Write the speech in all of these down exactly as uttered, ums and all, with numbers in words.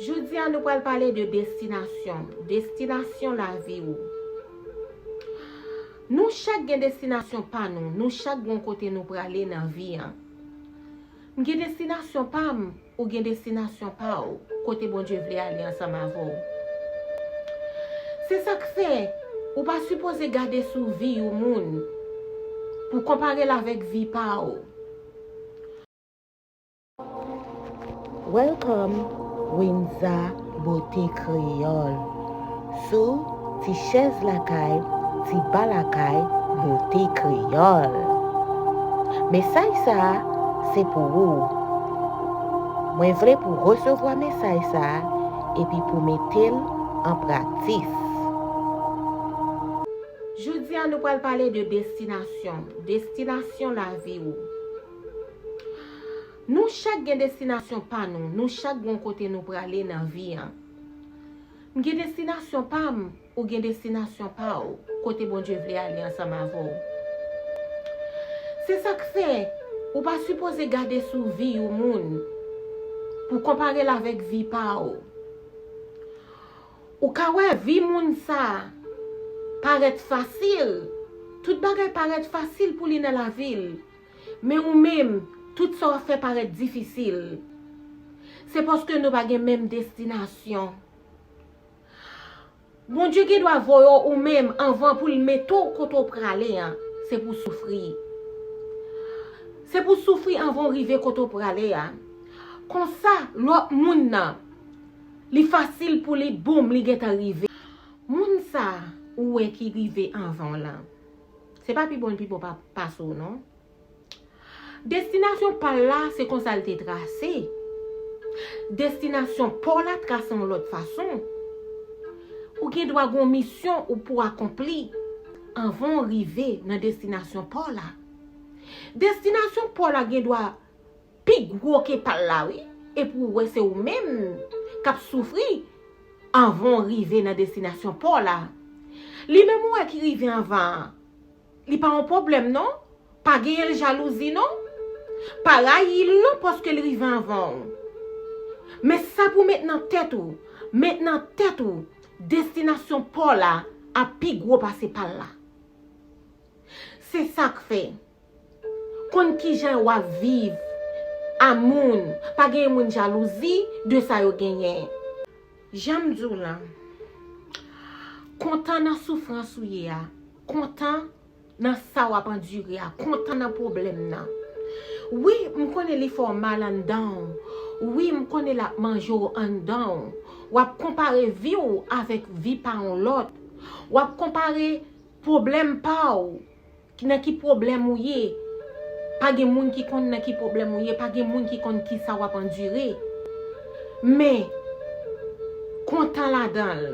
Jodi a, nou pral pale de destinasyon. Destinasyon lavi w. Nou chak gen destinasyon pa nou. Nou chak gen yon kote nou prale nan vi an. M gen destinasyon pa m, ou gen destinasyon pa w, kote Bondye vle ale ansanm avè w. Se sa k fè, ou pa sipoze gade sou vi yon moun pou konpare l avèk vi pa w. Welcome, Winza Bote Kreyòl. Sou ti chèz lakay, ti ba lakay, Bote Kreyòl. Mesaj sa a, se pou ou. Mwen vle pou w resevwa mesaj sa a epi pou w mete l an pratis. Jodi a, nou pral pale de destinasyon. Destinasyon lavi w. Nou chak gen destinasyon pa nou. Nou chak gen yon kote nou prale nan vi an. M gen destinasyon pa m, ou gen destinasyon pa w, kote Bondye vle ale ansanm avè w. Se sa k fè, ou pa sipoze gade sou vi yon moun pou konpare l avèk vi pa w. Ou ka wè vi moun sa a parèt fasil. Tout bagay parèt fasil pou li nan lavi l. Men ou menm, tout sa w ap fè parèt difisil. Se paske nou pa gen menm destinasyon. Bondye gen dwa voye w ou menm anvan pou l mete w kote w prale an. Se pou w soufri. Se pou w soufri anvan w rive kote w prale a. Konsa, lòt moun nan, li fasil pou li, boum, li gentan rive. Moun sa a ou wè ki rive anvan w lan, se pa pi bon l pi bon pa, pase w non. Destinasyon pa l la, se konsa l te trase. Destinasyon pa w la trase yon lòt fason. Ou gen dwa gen yon misyon ou pou akonpli anvan w rive nan destinasyon pa w la. Destinasyon pa w la gen dwa pi gwo ke pa l la, wi. Epi w wè se ou menm k ap soufri anvan w rive nan destinasyon pa w la. Li menm ou wè ki rive anvan an, li pa yon pwoblèm non. Pa genyen l jalouzi non. Pa rayi l non paske l rive anvan w. Men sa pou w met nan tèt ou, met nan tèt ou, destinasyon pa w la ap pi gwo pase pa l la. Se sa k fè, konn kijan w ap viv a moun, pa genyen moun jalouzi de sa yo genyen. Jan m di w lan, kontan nan soufrans ou ye a, kontan nan sa w ap andire a, kontan nan pwoblèm nan. Wi, m konnen li fè w mal anndan w. Wi, m konnen l ap manje w anndan w. W ap konpare vi w avèk vi pa yon lòt. W ap konpare pwoblèm pa w, nan ki pwoblèm ou ye. Pa gen moun ki konn nan ki pwoblèm ou ye, pa gen moun ki konn kisa w ap andire. Men, kontan ladan l.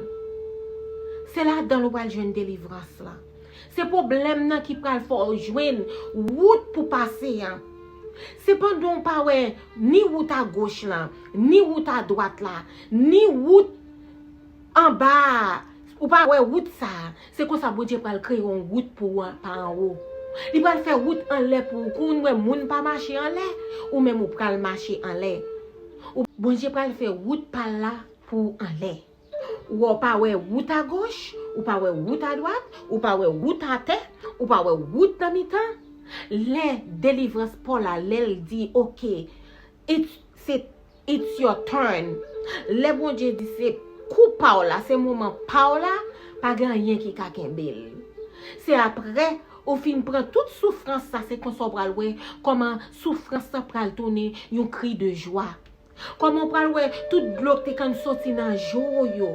Se ladan l ou pral jwenn delivrans lan. Se pwoblèm nan ki pral fè w jwenn wout pou pase an. Se pandan w pa wè ni wout agoch lan, ni wout adwat la, ni wout anba a, ou pa wè wout sa a. Se konsa Bondye pral kreye yon wout pou ou an, pa anwo. Li pral fè wout anlè pou ou. Kou w wè moun pa mache anlè, ou menm ou pral mache anlè. Ou, Bondye pral fè wout pa l la pou ou anlè. Ou wè, ou pa wè wout agoch, ou pa wè wout adwat, ou pa wè wout atè, ou pa wè wout nan mitan. Lè delivrans pa w la, lè l di, oke, it's, se, it's your turn. Lè Bondye di se kou pa w la, se moman pa w la, pa gen anyen ki ka kenbe l. Se apre ou fin pran tout soufrans sa, se konsa w pral wè kòman soufrans sa pral tounen yon kri de jwa. Kòman w pral wè tout dlo k te konn soti nan je w yo,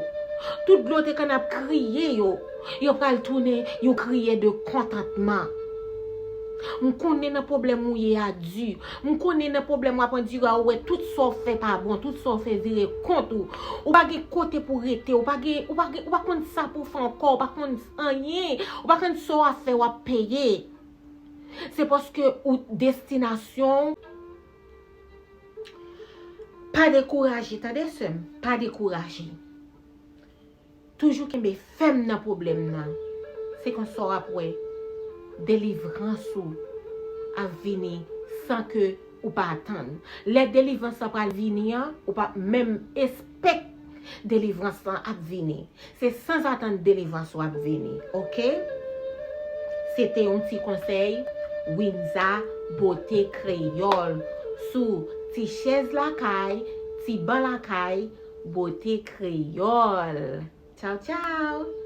tout dlo w te konn ap kriye yo, yo pral tounen yon kriye de kontantman. M konnen nan pwoblèm ou ye a di. M konnen nan pwoblèm w ap andire a, ou wè tout sa w fè pa bon, tout sa w fè vire kont ou. Ou pa gen kote pou rete, ou pa gen, ou pa gen, ou pa konn sa pou w fè ankò, ou pa konn anyen, ou pa konn sa w ap fè, w ap peye. Se paske ou destinasyon w. Pa dekouraje, tande sè m, pa dekouraje. Toujou kenbe fèm nan pwoblèm nan. Se konsa w ap wè delivrans ou ap vini san ke Ou pa atann. Lè delivrans lan pral vini an, ou pa menm espèk delivrans lan ap vini. Se sanzatann delivrans ou ap vini, oke? Se te yon ti konsèy Winza Bote Kreyòl sou ti chèz lakay, ti ban lakay, Bote Kreyòl. Tchaw, tchaw!